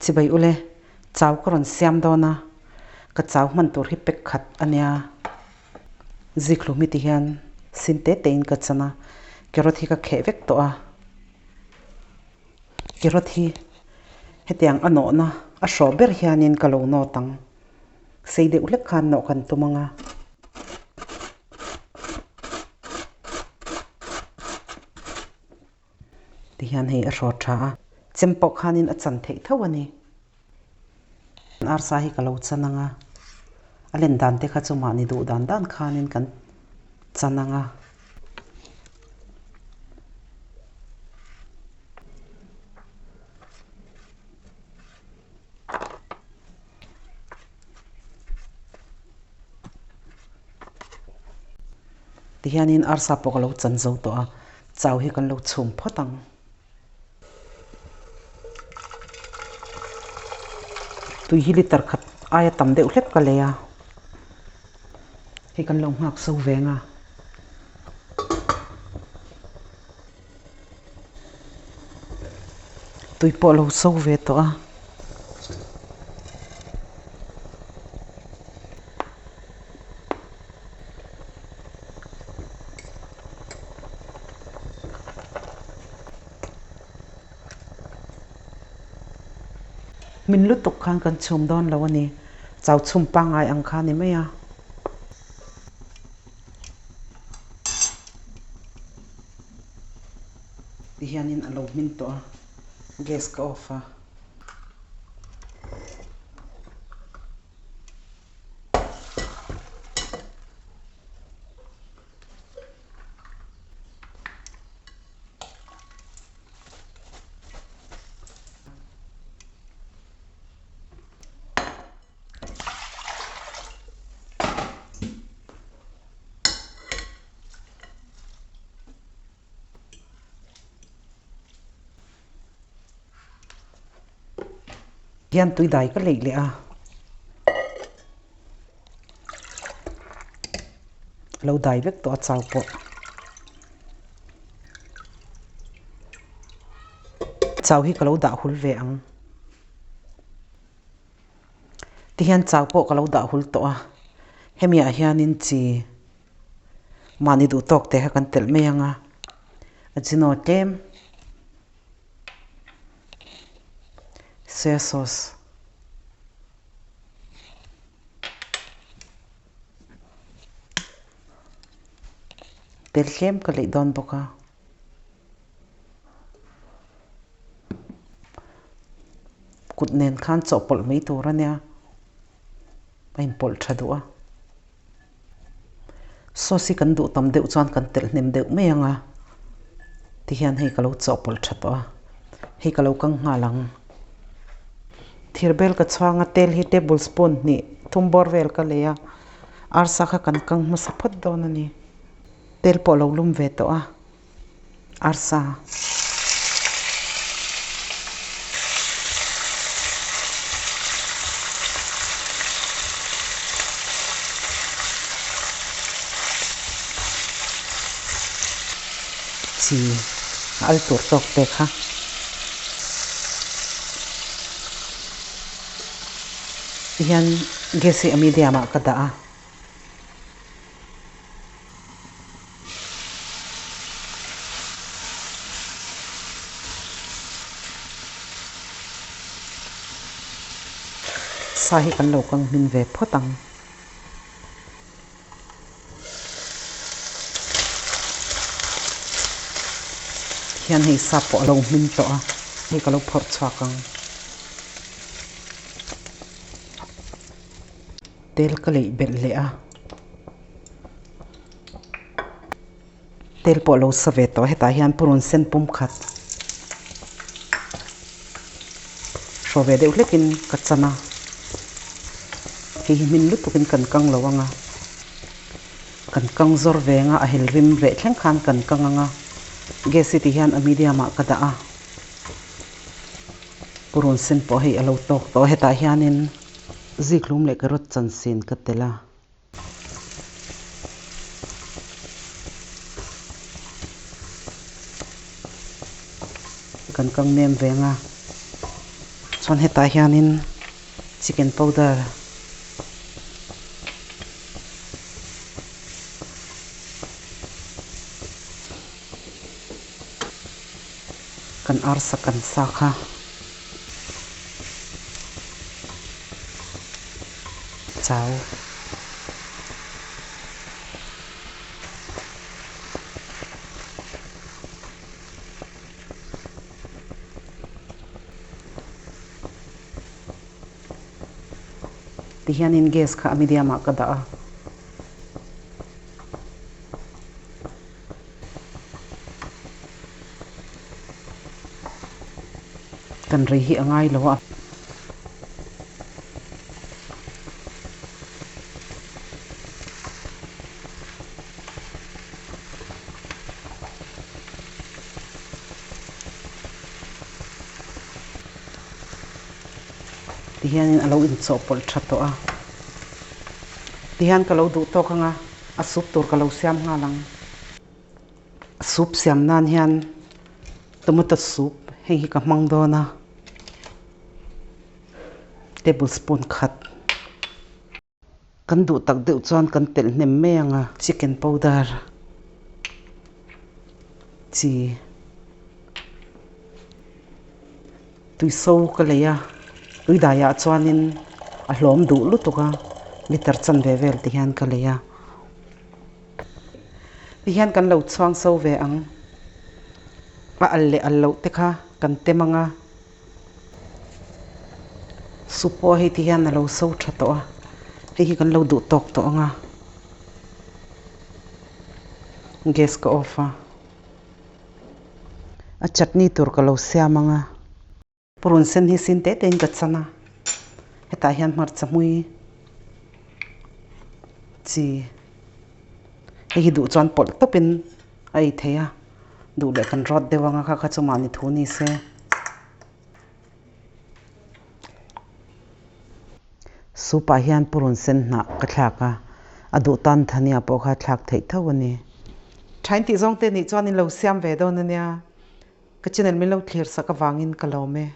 Chibai ule, chau ka rawn siam dawn a, ka chau hman tur hi pek khat a nia. Zikhlum hi ti hian sin te te in ka chan a, carrot hi ka kheh vek tawh a. Carrot hi hetiang a nawhna a hrawh ber hianin ka lo nawt ang. Sei deuh hlek khan nawh kan tum ang a. Tihian hei a hrawt tha a, chem pawh khanin a chan theih tho a ni. Arsa hi ka lo chan ang a, a len dan te kha chu mahni duh dan dan khanin kan chan ang a. Tihianin arsa pawh ka lo chan zo tawh a, chau hi kan lo chhum phawt ang. Tui hi liter khat aia tam deuh hlek ka lei a, hei kan lo nghak so veng a. Tui pawh a lo so ve tawh a. Min lutuk khan kan chhum dawn lo a ni. Chau chhum pangngai ang kha a ni mai a. Ti hianin a lo hmin tawh a, gas ka off a. Hian tui dai ka leih leh a, lo dai vek tawh a chau pawh. Chau hi ka lo dah hul ve ang. Tihian chau pawh ka lo dah hul tawh a, hemi ah hianin chi mahni duh tawk te kha kan telh mai ang a, a chino tlem soya sauce. Tel tlem ka leih dawn bawk a. Kut nen khan chawhpawlh mai tur a nia, a inpawlh tha duh a. Sauce hi kan duh tam deuh chuan kan telh hnem deuh mai ang a, tihian hei ka lo chawhpawlh tha tawh a, hei ka lo kang nghal ang. Thir bel ka chhuang a, tel hi table spoon hnih thum bawr vel ka lei a, arsa kha kan kang hmasa phawt dawn a ni. Tel pawh a lo lum ve tawh a. Arsa. Chi a al tur tawk te kha. Tihian gas hi a medium ah ka dah a. Sa hi kan lo kang hmin ve phawt ang. Hian hei sa pawh a lo hmin tawh a, hei ka lo phawrh chhuak ang. Tel ka leih belh leh a, tel pawh a lo sa ve tawh hetah hian purun sen pum khat hraw ve deuh hlekin ka chan a, hei hi hmin lutukin kan kang lo ang a, kan kang zawr ve ang a, a hel rim reh thleng khan kan kang ang a, gas hi ti hian a medium ah ka dah a, purun sen pawh hei a lo tawk tawh a hetah hianin. Zikhlum leh carrot chansin ka tel a. Kan kang nem veng a. Chuan hetah hianin chicken powder kan arsa kan sa kha. Chau. Tihianin gas kha a medium ah ka dah a. Kan rei hi a ngai lo a. Tihianin a lo inchawhpawlh tha tawh a. Tihian ka lo duh tawk anga a soup tur ka lo siam nghal ang. Soup siam nan hian tomato soup hei hi ka hmang dawn a, tablespoon khat. Kan duh tak deuh chuan kan telh hnem mai ang a. Chicken powder chi tui so ka lei a, tui daiah chuanin a hlawm duh lutuk a, liter chanve vel ti hian ka lei a. Tihian kan lo chhuang so ve ang. A al leh al loh te kha kan tem ang a. Soup pawh hei ti hian a lo so tha tawh a, hei hi kan lo duh tawk tawh ang a. Gas ka off a, a chutney tur ka lo siam ang a. Purun sen hi sin te te in ka chan a, hetah hian hmarcha hmui chi hei hi duh chuan pawlh tawp in a ei thei a, duh leh kan rawt deuh ang a kha kha chu mahni thu ni se. Soup ah hian purun sen hnah ka thlak a, a duh tan dhania pawh kha thlak theih tho a ni. Thain tih zawng te nih chuan in lo siam ve dawn a nia. Ka channel min lo thlir sak avangin ka lawm e.